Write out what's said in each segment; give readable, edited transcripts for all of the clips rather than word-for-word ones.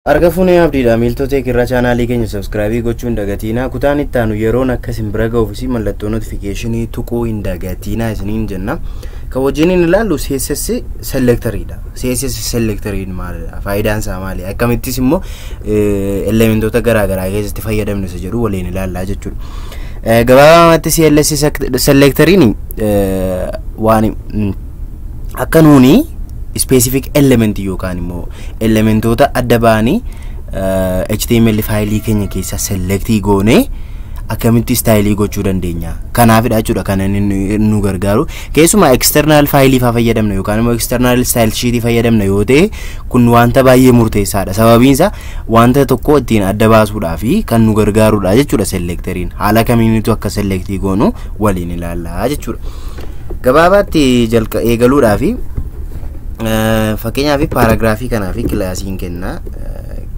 Harka fuunee abdiidha. Miiltota irra chaanaalii keenya subscribe gochuu hin dagatiinaa. Kutaan itti aanu yeroon akka isin bira ga'uufis mallattoo notification tuquu hin dagatiinaa isiniin jenna. Kan wajjin hin ilaallu CSS selectoriidha. CSS selectoriin maalidha? Faayidaan isaa maali? Akkamittis immoo elementoota garaagaraa keessatti fayyadamnu isa jedhu waliin ilaallaa jechuudha. Gabaabumatti CSS selectoriin waan akka nuuni specific element yookaan immoo elementoota adda ba'anii HTML faayilii keenya keessa selectii goonee akkamitti stylii gochuu dandeenya. Kanaafidha jechuudha kan inni nu gargaaru. Keessumaa external faayilii faa fayyadamna yookaan immoo external style sheet fayyadamna yoo ta'e, kun wanta baay'ee murteessaadha. Sababiin isaa wanta tokko ittiin adda baasuudhaaf kan nu gargaarudha jechuudha selectoriin. Haala kamiinitu akka selectii goonu waliin ilaallaa jechuudha. Gabaabaatti jalqa eegaluudhaafi, fakkeenyaaf paragraphii kanaa fi classiin kenna.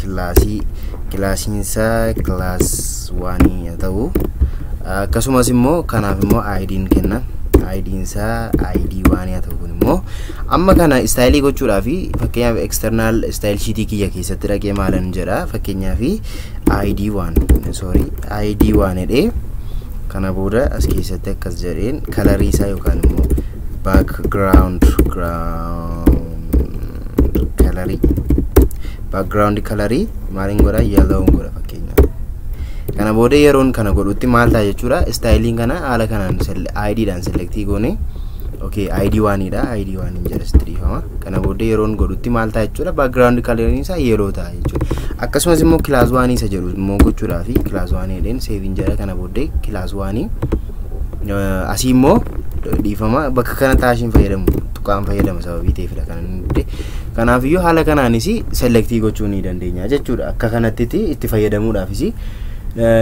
Classii classiinsaa class oneii haa ta'u, akkasumas immoo kanaaf immoo IDn kenna. IDnsaa ID oneii haa ta'u. Kun immoo amma kana stylii gochuudhaaf, fakkeenyaaf external style sheetii kiyya keessatti dhaqee maalan jedha? Fakkeenyaaf ID 1, sorry, ID 1 jedhee, kana booda as keessatti akkas jedheen colorii isaa yookaan immoo background ground colorii, background colorii maaliin godha? Yellow godha fakkeenyaaf. Kana booda yeroon kana godhutti maal ta'a jechuudha? Styliin kana haala kanaan ID dhaan selectii goone. Okay, ID oneiidha, ID oneiin jedha, sitti dhiifama. Kana booda yeroon godhutti maal ta'a jechuudha? Background coloriin isaa yellow ta'a jechuudha. Akkasumas immoo class oneii isa jedhu immoo gochuudhaaf class oneii jedheen saveiin jedha. Kana booddee class oneii asii immoo, dhiifama, bakka kana taashiin fayyadamu, tuqaan fayyadama sababii ta'eefidha kan inni dide. Kanaafiyyuu haala kanaanis selectii gochuu ni dandeenya jechuudha. Akka kanattiti itti fayyadamuudhaafis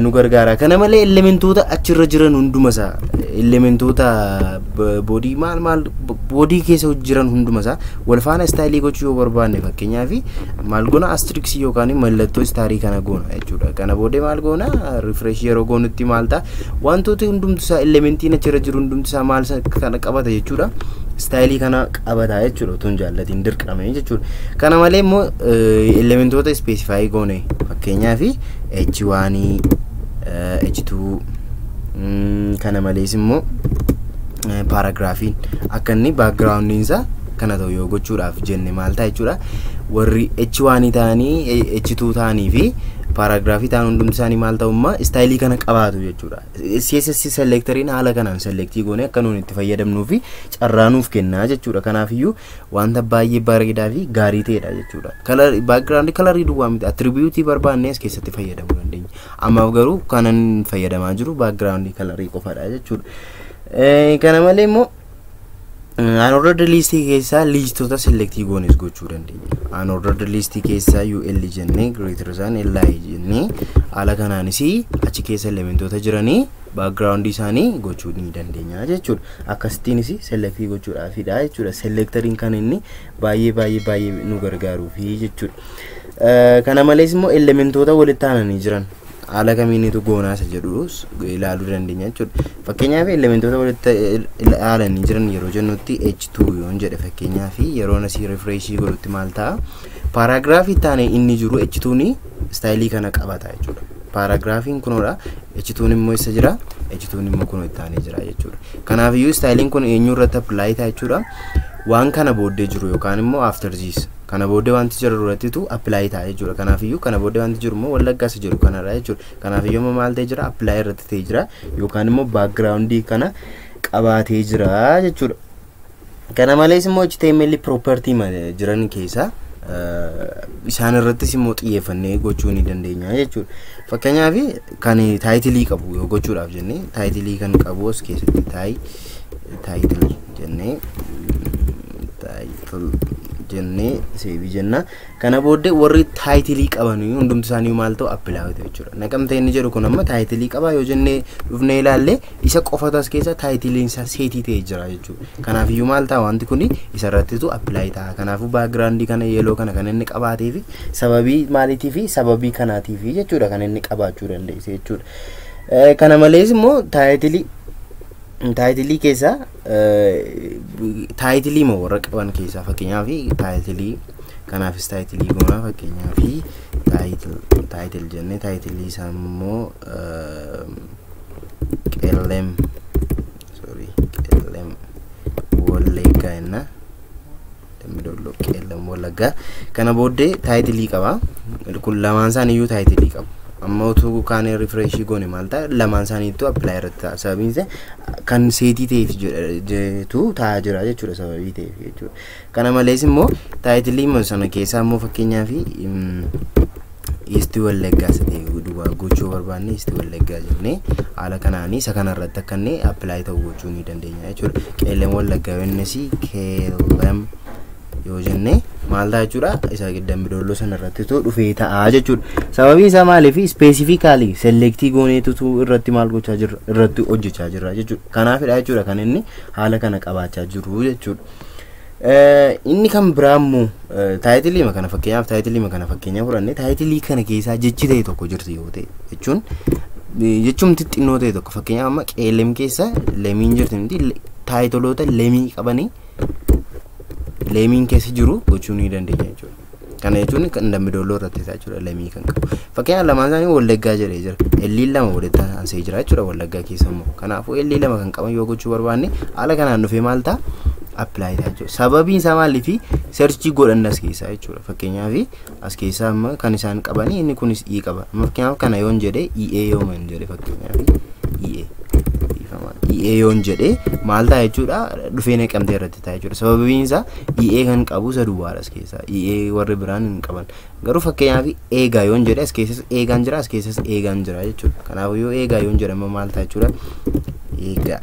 nu gargaara. Kana malee elementoota achirra jiran hundumasaa, elementoota body maal maal body keessa jiran hundumasaa wal faana stylii gochuu yoo barbaanne, fakkeenyaaf maal goona? Asteriskii yookaan mallattoo starii kana goona jechuudha. Kana booddee maal goona? Refresh yeroo goonutti maal ta'a? Wantooti hundumtisaa, elementiin achirra jiru hundumtisaa maal kana qabata jechuudha? Stylii kana qabata jechuudha, utuu hin jaallatiin dirqame jechuudha. Kana malee immoo elementoota specify goone, fakkeenyaaf H1, H2, kana malees immoo paragraphiin akka inni backgroundiin isaa kana ta'u yoo gochuudhaaf jenne maal ta'a jechuudha? Warri H1 ta'anii, H2 ta'anii fi paragraphii ta'an hundumti isaanii maal ta'ummaa stylii kana qabaatu jechuudha. CSS selectoriin haala kanaan selectii goone akka nuun itti fayyadamnuu fi carraa nuuf kennaa jechuudha. Kanaafiyyuu wanta baay'ee bareedaa fi gaarii ta'edha jechuudha. Color, background colorii duwwaa miti, attributeii barbaanne as keessatti fayyadamuu dandeenya. Ammaaf garuu kanan fayyadamaa jiru background colorii qofadha jechuudha. Kana malee immoo unordered listii keessaa listoota selectii goones gochuu dandeenya. Unordered listii keessaa UL jennee, greater than LI jennee, haala kanaanis achi keessa elementoota jiranii background isaanii gochuu ni dandeenya jechuudha. Akkasittiinis selectii gochuudhaafidha jechuudha. Selectoriin kan inni baay'ee baay'ee baay'ee nu gargaaruufi jechuudha. Kana malees immoo elementoota walitti aananii jiran haala kamiinitu goonaa isa jedhus ilaaluu dandeenya jechuudha. Fakkeenyaaf elementoota walitti aananii jiran yeroo jennutti, H2 yoon jedhe fakkeenyaaf, yeroo asii refreshii godhutti maal ta'a? Paragraphii taane inni jiru H2 stylii kana qabata jechuudha. Paragraphiin kunoodha. H2 immoo isa jira. H2 immoo kunoo itti aanee jira jechuudha. Kanaafiyyuu styliin kun eenyu irratti apply ta'a jechuudha? Waan kana booddee jiru yookaan immoo after this, kana booddee wanti jiru irrattitu apply ta'a jechuudha. Kanaafiyyuu kana booddee wanti jiru immoo Wallaggaa isa jedhu kanarra jechuudha. Kanaafiyyuu immoo maal ta'ee jira? Apply irratti ta'ee jira yookaan immoo backgroundii kana qabaatee jira jechuudha. Kana malees immoo HTML property jiran keessaa isaan irrattis immoo xiyyeeffannee gochuu ni dandeenya jechuudha. Fakkeenyaaf kan titleii qabu yoo gochuudhaaf jennee, titleii kan qabu as keessatti title jennee, title jennee saveii jenna. Kana booddee warri titleii qaban hundumti isaanii maal ta'u? Apply ta'u jechuudha. Naqamtee inni jedhu kun amma titleii qaba yoo jennee dhufnee ilaalle, isa qofatu as keessa titleiin isaa setii ta'ee jira jechuudha. Kanaafiyyuu maal ta'a? Wanti kun isa irrattitu apply ta'a. Kanaafuu backgroundii kana yellow kana kan inni qabaatee fi sababii maaliitii fi sababii kanaatiif jechuudha kan inni qabaachuu dandeesse jechuudha. Kana malees immoo titleii keessaa, titleii moo warra qaban keessaa, fakkeenyaaf titleii kanaafis titleii goonaa, fakkeenyaaf Title jennee title isaa immoo Qellem, sorry, Qellem Wolleggaa jenna. Dambidolloo, Qellem Wallaggaa. Kana booddee title qaba. Kun lamaan isaaniiyyuu title qabu. Amma utuu kaan refresh goone maal ta'a? Lamaan isaaniittuu apply irratti ta'a. Sababiin isaa kan set ta'eef jetu ta'aa jira jechuudha, sababii ta'eef jechuudha. Kana malees immoo title sana keessaa immoo fakkeenyaaf East Wallaggaa isa ta'e duwwaa gochuu barbaanne, East Wallaggaa jennee haala kanaanii isa kanarratti akka inni apply ta'u gochuu ni dandeenya jechuudha. Qeellem Wallaggaa yoonnis Qeellem yoo jenne maal ta'a jechuudha? Isa Dambidolloo sana irratti dhufee ta'a jechuudha. Sababiin isaa maaliif? Specifically select gooneetutu irratti maal gochaa jirra? Irratti hojjechaa jirra jechuudha. Kanaafidha jechuudha kan inni haala kana qabaachaa jiru jechuudha. Inni kan biraa immoo title kana, fakkeenyaaf title kana fakkeenya fudhanne, title kana keessaa jechi ta'e tokko jirti yoo ta'e, jechuun jechumti xinnoo ta'e tokko, fakkeenyaaf amma Qeellem keessa lemiin jirti miti? Titleoota lemii qabanii lemiin keessa jiru gochuu ni dandeenya jechuudha. Kana jechuun kan Dambidolloo irratti ta'a jechuudha lemii kan qabu. Fakkeenyaaf lamaan isaanii Wallaggaa jedhee jira. Elliin lama walitti aansee jira jechuudha Wallaggaa keessa immoo. Kanaafuu ellii lama kan qaban yoo gochuu barbaanne, haala kanaan dhufee maal ta'a? Apply ta'a jechuudha. Sababiin isaa maaliifi? Search godhanna as keessaa jechuudha. Fakkeenyaaf as keessaa amma kan isaan qabanii inni kunis E qaba. Amma fakkeenyaaf kana yoon jedhee, EA yoon jedhe, fakkeenyaaf EA, EA yoon jedhee maal ta'a jechuudha? Dhufee Naqamtee irratti ta'a jechuudha. Sababiin isaa EA kan qabu isa duwwaadha as keessaa. EA warri biraan hin qaban. Garuu fakkeenyaaf eegaa yoon jedhe, as keessas eegaan jira, as keessas eegaan jira jechuudha. Kanaafuu yoo eegaa yoon jedhe maal ta'a jechuudha? Eegaa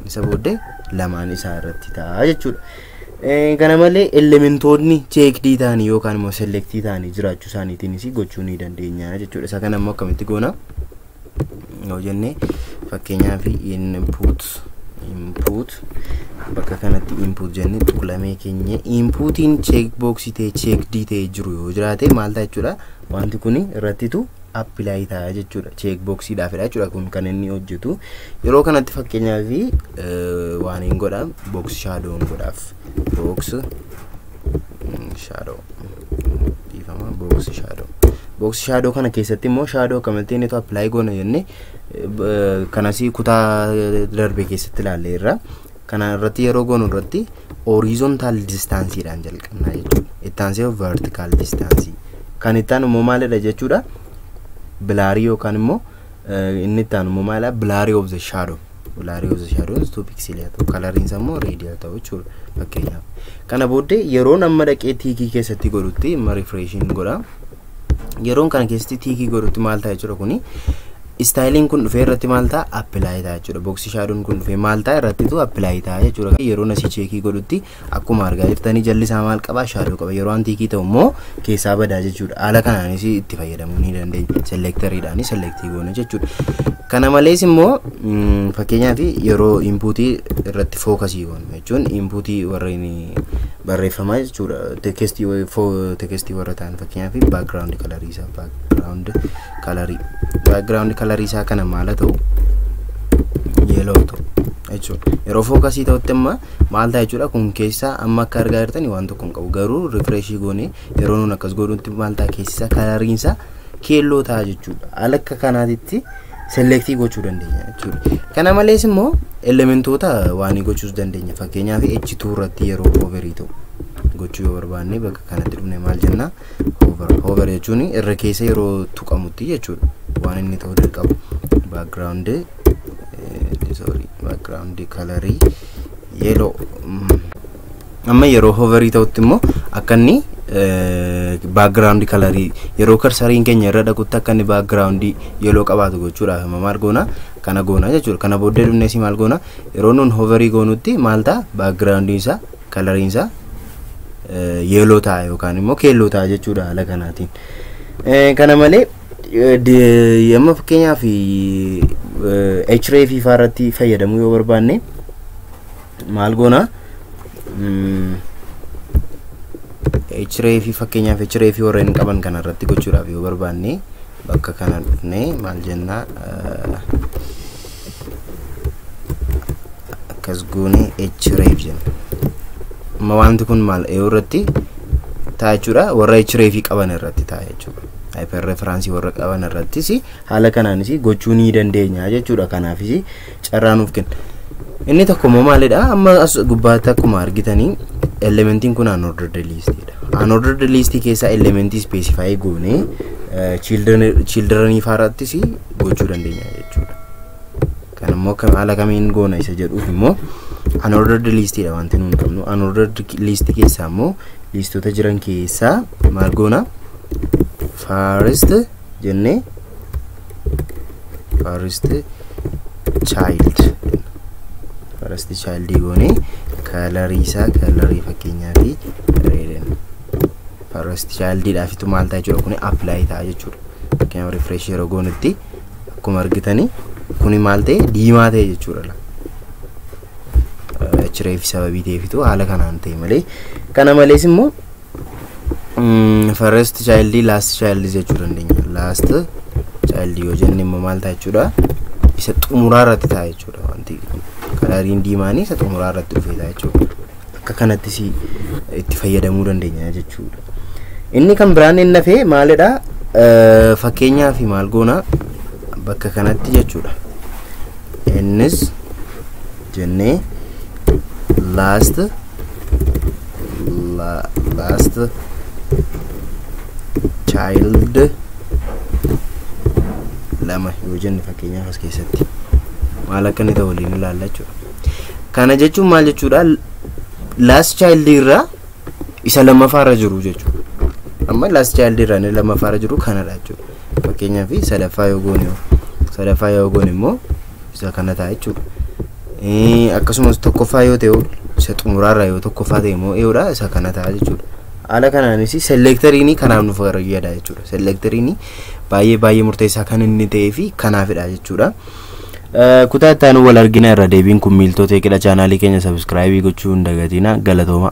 isa booddee lamaan isaa irratti ta'a jechuudha. Kana malee elementoonni checked ta'anii yookaan immoo select ta'anii jiraachuu isaaniitiinis gochuu ni dandeenya jechuudha. Isa kana immoo akkamitti goona yoo jenne, fakkeenyaaf input bakka kanatti input jenne tuqlamee keenya, inputiin check box ta'e, checked ta'e jiru yoo jiraate maal ta'a jechuudha? Wanti kun irrattitu apply ta'a jechuudha. Check boxiidhaafidha jechuudha kun kan inni hojjetu. Yeroo kanatti fakkeenyaaf waan hin godha, box shadow godhaaf, box shadow, dhiifama, box shadow. Box shadow kana keessatti immoo shadow akkamitti inni apply goona jenne, kanasii kutaa darbe keessatti ilaalle irra. Kana irratti yeroo goonu irratti horizontal distanceiidhaan jalqabna jechuudha. Itti aansee vertical distance. Kan itti aanu immoo maalidha jechuudha? Blur yookaan immoo inni itti aanu immoo maalidha? Blur of the shadow. Blur of the shadow 2 pixel haa ta'u, coloriin isaa immoo red haa ta'u jechuudha fakkeenyaaf. Kana booddee yeroo amma dhaqee tick keessatti godhutti, amma refreshiin godha. Yeroon kana keessatti tick godhutti maal ta'a jechuudha? Kuni styleiin kun dhufee irratti maal ta'a? Apply ta'a jechuudha. Box shadown kun dhufee maal ta'a? Irrattitu apply ta'a jechuudha. Yeroo asii check godhutti akkuma argaa jirtanii jalli isaa maal qaba? Shadow qaba. Yeroo an tick ta'u immoo keessaa badaa jechuudha. Haala kanaanis itti fayyadamuu ni dandeenya. Selectoriidhaanis select goona jechuudha. Kana malees immoo fakkeenyaaf yeroo input irratti focus goonu, jechuun input warreen barreeffamaa jechuudha. Text warra ta'an, fakkeenyaaf background color isaa, background color isaa kana maal ta'u? Yellow ta'u jechuudha. Yeroo focus ta'utti amma maal ta'a jechuudha? Kun keessaa amma akka argaa jirtani waan tokko hin qabu. Garuu refresh goonee yeroo nuun akkas godhutti maal ta'a? Keessi isaa coloriin isaa keelloo ta'a jechuudha. Haala akka kanaatitti select gochuu dandeenya jechuudha. Kana malees immoo elementoota waan gochuus dandeenya. Fakkeenyaaf H2 irratti yeroo hover ta'u gochuu yoo barbaanne, bakka kanatti dhufne maal jenna? Hover. Hover jechuun irra keessa yeroo tuqamutti jechuudha. Waan inni ta'uu qabu background, sorry, background color yellow. Amma yeroo hover ta'utti immoo akka inni background color, yeroo cursoriin keenya irra dhaqutti akka inni background yellow qabaatu gochuudhaaf amma maal goona? Kana goona jechuudha. Kana booddee dhufnee si maal goona? Yeroo nuun hover goonutti maal ta'a? Background isaa coloriin isaa yellow ta'a yookaan immoo keelloo ta'a jechuudha haala kanaatiin. Kana malee amma fakkeenyaaf href faa irratti fayyadamuu yoo barbaanne maal goona? Href, fakkeenyaaf href warreen qaban kana irratti gochuudhaaf yoo barbaanne, bakka kana dhufnee maal jenna? Akkas goone href jenna. Amma wanti kun maal yoo irratti ta'a jechuudha? Warra href qaban irratti ta'a jechuudha. Hyper reference warra qaban irrattis haala kanaanis gochuu ni dandeenya jechuudha. Kanaafis carraa nuuf kenna. Inni tokko immoo maalidha? Amma as gubbaatti akkuma argitanii elementiin kun unordered listidha. Unordered list keessaa elementii specify goonee childrenii faarattis gochuu dandeenya jechuudha. Kan immoo haala kamiin goona isa jedhuuf immoo unordered listidha wanti nuun qabnu. Unordered list keessaa immoo listoota jiran keessaa maal goona? First jennee first child, first child goonee colorii isaa, colorii fakkeenyaa fi red. First child dhaafitu maal ta'a jechuudha? Kuni apply ta'a jechuudha. Fakkeenyaaf refresh yeroo goonutti akkuma argitanii kuni maal ta'e? Diimaa ta'e jechuudha. Href sababii ta'eefitu haala kanaan ta'e malee. Kana malees immoo first child, last child jechuu dandeenya. Last child yoo jenne immoo maal ta'a jechuudha? Isa xumuraa irratti ta'a jechuudha. Wanti kun coloriin diimaanii isa xumuraa irratti dhufee ta'a jechuudha. Akka kanattis itti fayyadamuu dandeenya jechuudha. Inni kan biraan inni hafee maalidha? Fakkeenyaaf maal goona bakka kanatti jechuudha? Innis jennee last child lama yoo jenne fakkeenyaaf as keessatti maal akka inni ta'u waliin ilaalla jechuudha. Kana jechuun maal jechuudha? Last child irraa isa lammaffaarra jiru jechuudha. Amma last child irraa inni lammaffaarra jiru kanadha jechuudha. Fakkeenyaaf sadaffaa yoo goone immoo isa kana ta'a jechuudha. Akkasumas tokkoffaa yoo ta'e, isa xumuraarraa yoo tokkoffaa ta'e immoo eeyoodha, isa kana ta'a jechuudha. Haala kanaanis selectoriin kanaaf nu fayyada jechuudha. Selectoriin baay'ee baay'ee murteessaa kan inni ta'ee fi kanaafidha jechuudha. Kutaa itti aanu wal argina. Irra deebiin kun miiltota eegala chaanaalii keenya subscribe gochuu hin dagatina. Galatooma.